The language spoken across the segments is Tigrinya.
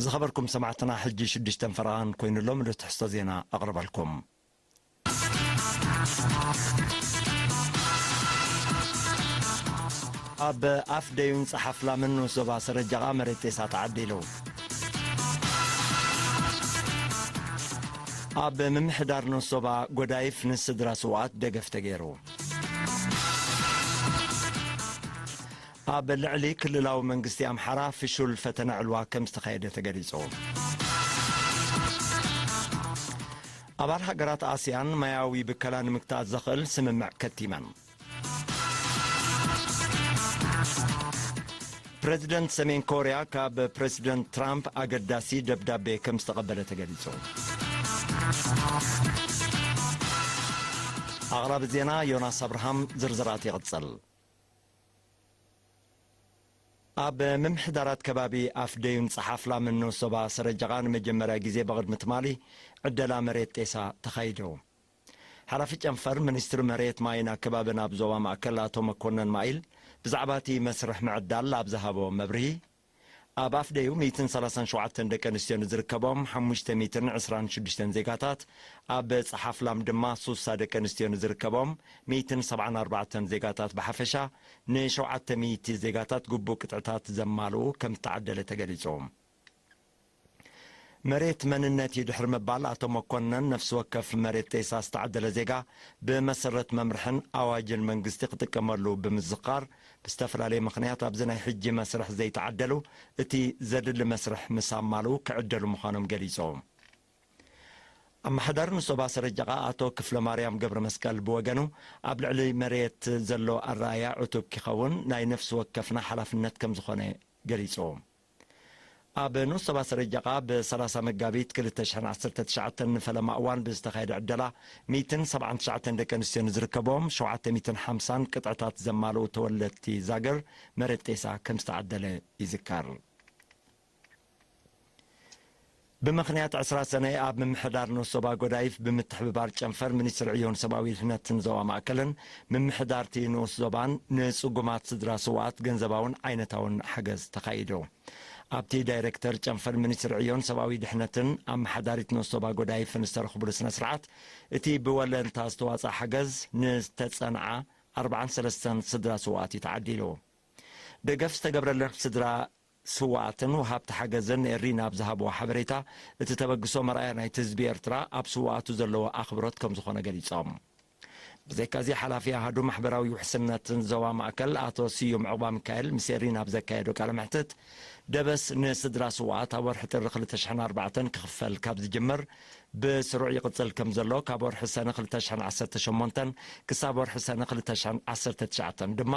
ዝኸበርኩም ሰማዕትና፣ ሕጂ ሽዱሽተን ፈረቓን ኮይኑ ኣሎ። ምሉእ ትሕዝቶ ዜና ኣቕርበልኩም። ኣብ ኣፍደዩን ጸሓፍላምን ንኡስ ዞባ ሰረጃቓ መሬት ጤሳ ተዓዲሉ። ኣብ ምምሕዳር ንኡስ ዞባ ጎዳይፍ ንስድራ ስውኣት ደገፍ ተገይሩ። ኣብ ልዕሊ ክልላዊ መንግስቲ ኣምሓራ ፍሹል ፈተነ ዕልዋ ከም ዝተኻየደ ተገሊጹ። ኣባል ሃገራት ኣስያን ማያዊ ብከላ ንምግታእ ዘኽእል ስምምዕ ከቲመን። ፕረዚደንት ሰሜን ኮርያ ካብ ፕረዚደንት ትራምፕ ኣገዳሲ ደብዳቤ ከም ዝተቐበለ ተገሊጹ። ኣቕራቢ ዜና ዮናስ ኣብርሃም። ዝርዝራት ይቕጽል። ኣብ ምምሕዳራት ከባቢ ኣፍደዩን ጸሓፍላምን ንኡስ ዞባ ሰረጃቓ ንመጀመርያ ግዜ ብቕድሚ ትማሊ ዕደላ መሬት ጤሳ ተኻይዱ። ሓላፊ ጨንፈር ሚኒስትሪ መሬት፣ ማይን ኣከባብን ኣብ ዞባ ማእከል ኣቶ መኮነን ማኢል ብዛዕባ እቲ መስርሕ ምዕዳል ኣብ ዝሃቦ መብርሂ፣ ኣብ ኣፍደዩ ሚእትን ሰላሳን ሸውዓተን ደቂ ኣንስትዮ ንዝርከቦም ሓሙሽተ ሚእትን ዕስራን ሽዱሽተን ዜጋታት፣ ኣብ ጸሓፍላም ድማ ሱሳ ደቂ ኣንስትዮ ንዝርከቦም ሚእትን ሰብዓን ኣርባዕተን ዜጋታት ብሓፈሻ ንሸውዓተ ሚእቲ ዜጋታት ግቡእ ቅጥዕታት ዘማልኡ ከም ዝተዓደለ ተገሊጹ። መሬት መንነት እዩ ድሕሪ ምባል ኣቶ መኮነን፣ ነፍሲ ወከፍ መሬት ጤሳ ዝተዓደለ ዜጋ ብመሰረት መምርሕን ኣዋጅን መንግስቲ ክጥቀመሉ ብምዝኻር፣ ብዝተፈላለየ ምኽንያት ኣብዚ ናይ ሕጂ መስርሕ ዘይተዓደሉ እቲ ዘድሊ መስርሕ ምስ ኣማልኡ ክዕደሉ ምዃኖም ገሊጹ። ኣመሓዳሪ ንሶባ ሰረጃቓ ኣቶ ክፍለ ማርያም ገብረ መስቀል ብወገኑ፣ ኣብ ልዕሊ መሬት ዘሎ ኣረኣያ ዕቱብ ክኸውን ናይ ነፍሲ ወከፍና ሓላፍነት ከም ዝኾነ ገሊጹ። ኣብ ንኡስ ዞባ ሰረጃቓ ብ30 መጋቢት ክልተ ሽሕን ዓሰርተ ትሽዓተን ንፈለማ እዋን ብዝተኻየደ ዕደላ ሚእትን ሰብዓን ትሽዓተን ደቂ ኣንስትዮ ንዝርከቦም ሸውዓተ ሚእትን ሓምሳን ቅጥዕታት ዘማልኡ ተወለድቲ ዛገር መሬት ጤሳ ከም ዝተዓደለ ይዝከር። ብምኽንያት ዕስራ ሰነ ኣብ ምምሕዳር ንኡስ ዞባ ጎዳይፍ ብምትሕብባር ጨንፈር ሚኒስትሪ ዕዮን ሰብኣዊ ድሕነትን ዞባ ማእከልን ምምሕዳርቲ ንኡስ ዞባን ንጽጉማት ስድራ ስውኣት ገንዘባውን ዓይነታውን ሓገዝ ተኻይዱ። ኣብቲ ዳይሬክተር ጨንፈር ሚኒስትሪ ዕዮን ሰብኣዊ ድሕነትን ኣመሓዳሪት ንኡስ ዞባ ጎዳይፍን ዝተረኽቡሉ ስነ ስርዓት፣ እቲ ብወለንታ ዝተዋጽኣ ሓገዝ ንዝተጸንዓ ኣርባዓን ሰለስተን ስድራ ስውኣት እዩ ተዓዲሉ። ደገፍ ዝተገብረለን ስድራ ስውኣትን ወሃብቲ ሓገዝን ኤሪና ኣብ ዝሃብዎ ሓበሬታ፣ እቲ ተበግሶ መርኣያ ናይቲ ህዝቢ ኤርትራ ኣብ ስውኣቱ ዘለዎ ኣኽብሮት ከም ዝኾነ ገሊጾም። ብዘይካዚ፣ ሓላፊ ኣሃዱ ማሕበራዊ ውሕስነትን ዞባ ማእከል ኣቶ ስዩም ዕቑባ ሚካኤል ምስ ኤሪና ኣብ ዘካየዶ ቃለ መሕትት፣ ደበስ ንስድራ ስውኣት ኣብ ወርሒ ጥሪ ክልተ ሽሕን ኣርባዕተን ክኽፈል ካብ ዝጅምር ብስሩዕ ይቕጽል ከም ዘሎ፣ ካብ ወርሒ ሰነ ክልተ ሽሕን ዓሰርተ ሸሞንተን ክሳብ ወርሒ ሰነ ክልተ ሽሕን ዓሰርተ ትሽዓተን ድማ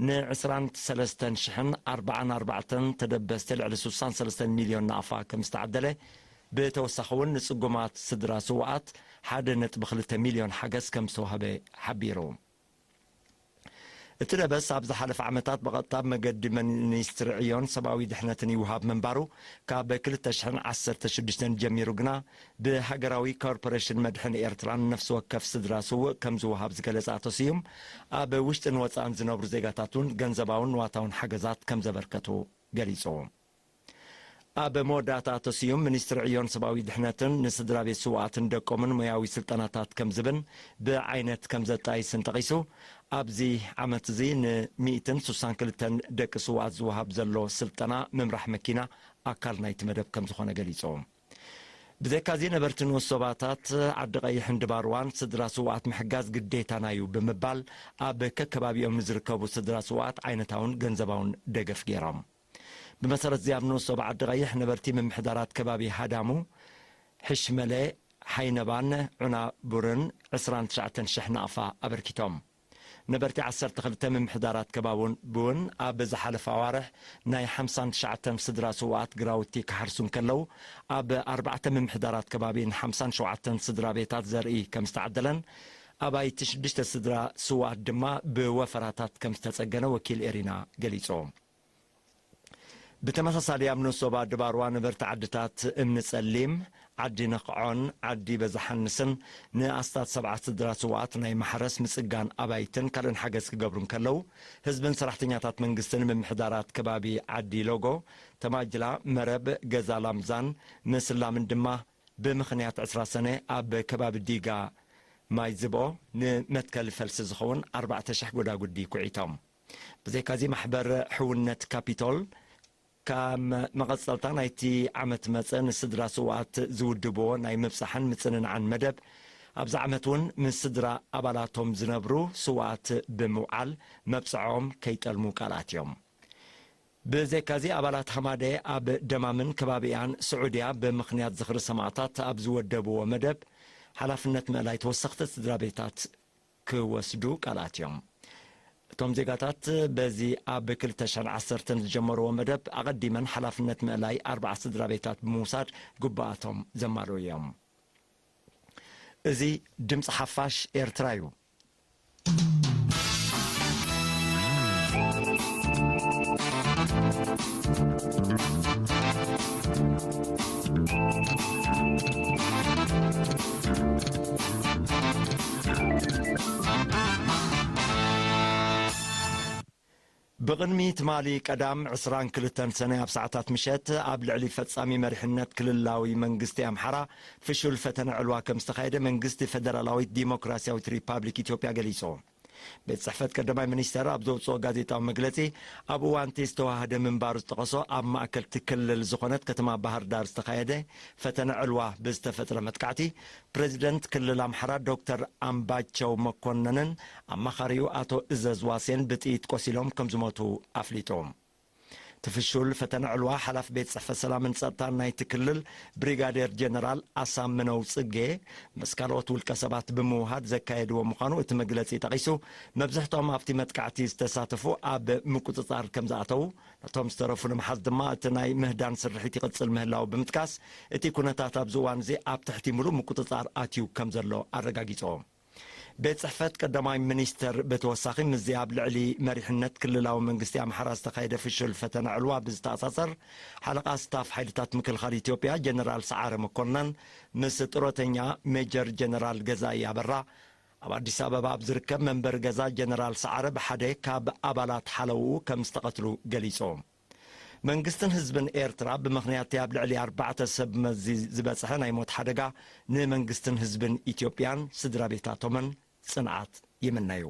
ን ዕስራን ሰለስተን ሽሕን ኣርባዓን ኣርባዕተን ተደበስቲ ልዕሊ ሱሳን ሰለስተን ሚልዮን ናቕፋ ከም ዝተዓደለ፣ ብተወሳኺ እውን ንጽጉማት ስድራ ስውኣት ሓደ ነጥቢ ክልተ ሚልዮን ሓገዝ ከም ዝተዋህበ ሓቢሩ። እቲ ደበስ ኣብ ዝሓለፈ ዓመታት ብቐጥታ ብመገዲ ሚኒስትሪ ዕዮን ሰብኣዊ ድሕነትን ይውሃብ ምንባሩ፣ ካብ ክልተ ሽሕን ዓሰርተ ሽዱሽተን ጀሚሩ ግና ብሃገራዊ ኮርፖሬሽን መድሕን ኤርትራን ነፍሲ ወከፍ ስድራ ስውእ ከም ዝወሃብ ዝገለጸ ኣቶ ስዩም፣ ኣብ ውሽጥን ወጻእን ዝነብሩ ዜጋታት እውን ገንዘባውን ንዋታውን ሓገዛት ከም ዘበርከቱ ገሊጹ። ኣብ መወዳእታ ኣቶ ስዩም፣ ሚኒስትሪ ዕዮን ሰብኣዊ ድሕነትን ንስድራ ቤት ስውኣትን ደቆምን ሞያዊ ስልጠናታት ከም ዝብን ብዓይነት ከም ዘጣይስን ጠቒሱ፣ ኣብዚ ዓመት እዚ ን ሚእትን ሱሳን ክልተን ደቂ ስውኣት ዝወሃብ ዘሎ ስልጠና ምምራሕ መኪና ኣካል ናይቲ መደብ ከም ዝኾነ ገሊጹ። ብዘይካዚ፣ ነበርቲ ንኡስ ዞባታት ዓዲ ቀይሕን ድባርዋን ስድራ ስውኣት ምሕጋዝ ግዴታና እዩ ብምባል፣ ኣብ ከከባቢኦም ንዝርከቡ ስድራ ስውኣት ዓይነታውን ገንዘባውን ደገፍ ገይሮም። ብመሰረት እዚ፣ ኣብ ንኡስ ዞባ ዓዲ ቀይሕ ነበርቲ ምምሕዳራት ከባቢ ሃዳሙ፣ ሕሽመለ፣ ሓይነባን ዑናቡርን ዕስራን ትሽዓተን ሽሕ ናቕፋ ኣበርኪቶም። ነበርቲ ዓሰርተ ክልተ ምምሕዳራት ከባቢ እውን ኣብ ዝሓለፈ ኣዋርሕ ናይ ሓምሳን ትሽዓተን ስድራ ስውኣት ግራውቲ ክሓርሱ እንከለዉ፣ ኣብ ኣርባዕተ ምምሕዳራት ከባቢ ንሓምሳን ሸውዓተን ስድራ ቤታት ዘርኢ ከም ዝተዓደለን፣ ኣባይቲ ሽዱሽተ ስድራ ስውኣት ድማ ብወፈራታት ከም ዝተጸገነ ወኪል ኤሪና ገሊጹ። ብተመሳሳሊ፣ ኣብ ንኡስ ዞባ ድባርዋ ነበርቲ ዓድታት እምኒ ጸሊም፣ ዓዲ ነኽዖን ዓዲ በዛሓንስን ንኣስታት ሰብዓ ስድራ ስውኣት ናይ ማሕረስ፣ ምጽጋን ኣባይትን ካልእን ሓገዝ ክገብሩ እንከለዉ፣ ህዝብን ሰራሕተኛታት መንግስትን ምምሕዳራት ከባቢ ዓዲ ሎጎ፣ ተማጅላ፣ መረብ፣ ገዛ ላምዛን ምስላምን ድማ ብምኽንያት ዕስራ ሰነ ኣብ ከባቢ ዲጋ ማይ ዝቦ ንመትከሊ ፈልሲ ዝኸውን ኣርባዕተ ሽሕ ጎዳጉዲ ኩዒቶም። ብዘይካዚ ማሕበር ሕውነት ካፒቶል ከም መቐጸልታ ናይቲ ዓመት መጸ ንስድራ ስውኣት ዝውድብዎ ናይ ምብጻሕን ምጽንናዕን መደብ፣ ኣብዚ ዓመት እውን ምስ ስድራ ኣባላቶም ዝነብሩ ስውኣት ብምውዓል መብጽዖም ከይጠልሙ ቃል ኣትዮም። ብዘይካዚ ኣባላት ሃማደ ኣብ ደማምን ከባቢኣን ስዑድያ ብምኽንያት ዝኽሪ ሰማእታት ኣብ ዝወደብዎ መደብ ሓላፍነት ምእላይ ተወሰኽቲ ስድራ ቤታት ክወስዱ ቃል ኣትዮም። እቶም ዜጋታት በዚ ኣብ ክልተ ሽሕን ዓሰርተን ዝጀመርዎ መደብ ኣቐዲመን ሓላፍነት ምእላይ ኣርባዓ ስድራ ቤታት ብምውሳድ ግቡኣቶም ዘማልኡ እዮም። እዚ ድምፂ ሓፋሽ ኤርትራ እዩ። ብቕድሚ ትማሊ ቀዳም ዕስራን ክልተን ሰነ ኣብ ሰዓታት ምሸት ኣብ ልዕሊ ፈጻሚ መሪሕነት ክልላዊ መንግስቲ ኣምሓራ ፍሹል ፈተነ ዕልዋ ከም ዝተኻየደ መንግስቲ ፈደራላዊት ዲሞክራሲያዊት ሪፓብሊክ ኢትዮጵያ ገሊጹ። ቤት ጽሕፈት ቀዳማይ ሚኒስተር ኣብ ዘውጽኦ ጋዜጣዊ መግለጺ፣ ኣብ እዋን እቲ ዝተዋህደ ምንባሩ ዝጠቐሶ ኣብ ማእከል እቲ ክልል ዝኾነት ከተማ ባህር ዳር ዝተኻየደ ፈተነ ዕልዋ ብዝተፈጥረ መጥቃዕቲ፣ ፕረዚደንት ክልል ኣምሓራ ዶክተር ኣምባቸው መኮነንን ኣማኻሪኡ ኣቶ እዘዝ ዋሴን ብጥይት ቆሲሎም ከም ዝሞቱ ኣፍሊጡ። እቲ ፍሹል ፈተነ ዕልዋ ሓላፊ ቤት ጽሕፈት ሰላምን ጸጥታን ናይቲ ክልል ብሪጋዴር ጀነራል ኣሳምነው ጽጌ ምስ ካልኦት ውልቀ ሰባት ብምውሃድ ዘካየድዎ ምዃኑ እቲ መግለጺ ጠቒሱ፣ መብዝሕትኦም ኣብቲ መጥቃዕቲ ዝተሳተፉ ኣብ ምቁጽጻር ከም ዝኣተዉ፣ ነቶም ዝተረፉ ንምሓዝ ድማ እቲ ናይ ምህዳን ስርሒት ይቕጽል ምህላዉ ብምጥቃስ፣ እቲ ኩነታት ኣብዚ እዋን እዚ ኣብ ትሕቲ ምሉእ ምቁጽጻር ኣትዩ ከም ዘሎ ኣረጋጊጹ። ቤት ጽሕፈት ቀዳማይ ሚኒስተር ብተወሳኺ ምስዚ ኣብ ልዕሊ መሪሕነት ክልላዊ መንግስቲ ኣምሓራ ዝተኻየደ ፍሹል ፈተነ ዕልዋ ብዝተኣሳሰር፣ ሓለቓ ስታፍ ሓይልታት ምክልኻል ኢትዮጵያ ጀነራል ሰዓረ መኮነን ምስ ጥሮተኛ ሜጀር ጀነራል ገዛኢ ኣበራ ኣብ ኣዲስ ኣበባ ኣብ ዝርከብ መንበሪ ገዛ ጀነራል ሰዓረ ብሓደ ካብ ኣባላት ሓለውኡ ከም ዝተቐትሉ ገሊጹ። መንግስትን ህዝብን ኤርትራ ብምኽንያት ኣብ ልዕሊ ኣርባዕተ ሰብ መዚ ዝበጽሐ ናይ ሞት ሓደጋ ንመንግስትን ህዝብን ኢትዮጵያን ስድራ ቤታቶምን ጽንዓት ይምነዩ።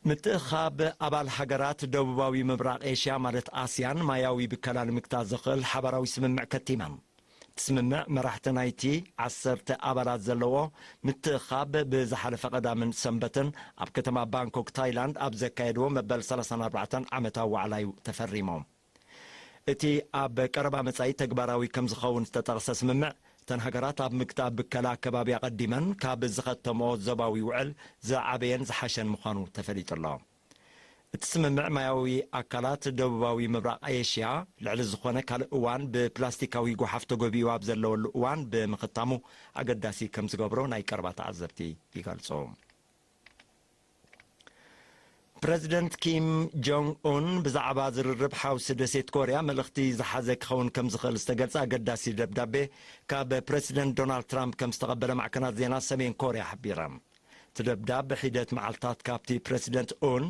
ምትእኻብ ኣባል ሃገራት ደቡባዊ ምብራቕ ኤሽያ ማለት ኣስያን ማያዊ ብከላ ንምግታእ ዘኽእል ሓባራዊ ስምምዕ ከቲመን። እቲ ስምምዕ መራሕቲ ናይቲ ዓሰርተ ኣባላት ዘለዎ ምትእኻብ ብዝሓለፈ ቀዳምን ሰንበትን ኣብ ከተማ ባንኮክ ታይላንድ ኣብ ዘካየድዎ መበል ሰላሳን ኣርባዕተን ዓመታዊ ዋዕላ እዩ ተፈሪሞም። እቲ ኣብ ቀረባ መጻኢ ተግባራዊ ከም ዝኸውን ዝተጠቕሰ ስምምዕ፣ እተን ሃገራት ኣብ ምግታእ ብከላ ኣከባቢ ኣቐዲመን ካብ ዝኸተምኦ ዞባዊ ውዕል ዝዓበየን ዝሓሸን ምዃኑ ተፈሊጡ ኣሎ። እቲ ስምምዕ ማያዊ ኣካላት ደቡባዊ ምብራቕ ኤሽያ ልዕሊ ዝኾነ ካልእ እዋን ብፕላስቲካዊ ጓሓፍ ተጎቢኡ ኣብ ዘለወሉ እዋን ብምኽታሙ ኣገዳሲ ከም ዝገብሮ ናይ ቀረባ ተዓዘብቲ ይገልጹ። ፕረዚደንት ኪም ጆንግ ኡን ብዛዕባ ዝርርብ ሓውሲ ደሴት ኮርያ መልእኽቲ ዝሓዘ ክኸውን ከም ዝኽእል ዝተገልጸ ኣገዳሲ ደብዳቤ ካብ ፕረዚደንት ዶናልድ ትራምፕ ከም ዝተቐበለ ማዕከናት ዜና ሰሜን ኮርያ ሓቢረን። እቲ ደብዳብ ሒደት መዓልታት ካብቲ ፕረዚደንት ኡን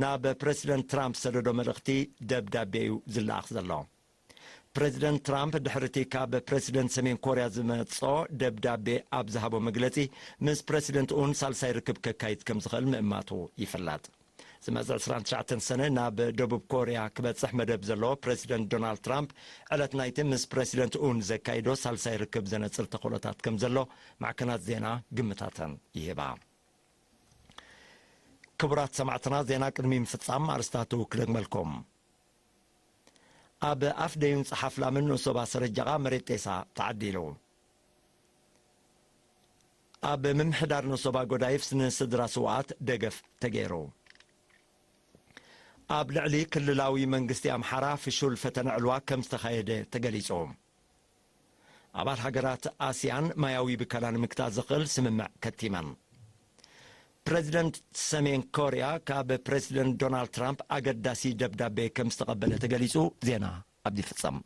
ናብ ፕረዚደንት ትራምፕ ዝሰደዶ መልእኽቲ ደብዳቤ እዩ ዝለኣኽ ዘሎ። ፕረዚደንት ትራምፕ ድሕሪ እቲ ካብ ፕረዚደንት ሰሜን ኮርያ ዝመጾ ደብዳቤ ኣብ ዝሃቦ መግለጺ፣ ምስ ፕረዚደንት ኡን ሳልሳይ ርክብ ከካይድ ከም ዝኽእል ምእማቱ ይፍለጥ። ዝመጽእ ዕስራን ትሽዓተን ሰነ ናብ ደቡብ ኮርያ ክበጽሕ መደብ ዘለዎ ፕረዚደንት ዶናልድ ትራምፕ፣ ዕለት ናይቲ ምስ ፕረዚደንት ኡን ዘካይዶ ሳልሳይ ርክብ ዘነጽር ተኽእሎታት ከም ዘሎ ማዕከናት ዜና ግምታተን ይህባ። ክቡራት ሰማዕትና፣ ዜና ቅድሚ ምፍጻም ኣርስታቱ ክደግመልኩም። ኣብ ኣፍ ደዩን ጸሓፍ ላምን ንሶባ ሰረጃቓ መሬት ጤሳ ተዓዲሉ። ኣብ ምምሕዳር ንሶባ ጎዳይፍስ ንስድራ ስውኣት ደገፍ ተገይሩ። ኣብ ልዕሊ ክልላዊ መንግስቲ ኣምሓራ ፍሹል ፈተነ ዕልዋ ከም ዝተኻየደ ተገሊጹ። ኣባል ሃገራት ኣስያን ማያዊ ብከላ ንምግታእ ዝኽእል ስምምዕ ከቲመን። ፕረዚደንት ሰሜን ኮርያ ካብ ፕረዚደንት ዶናልድ ትራምፕ ኣገዳሲ ደብዳቤ ከም ዝተቐበለ ተገሊጹ። ዜና ኣብዚ ይፍጸም።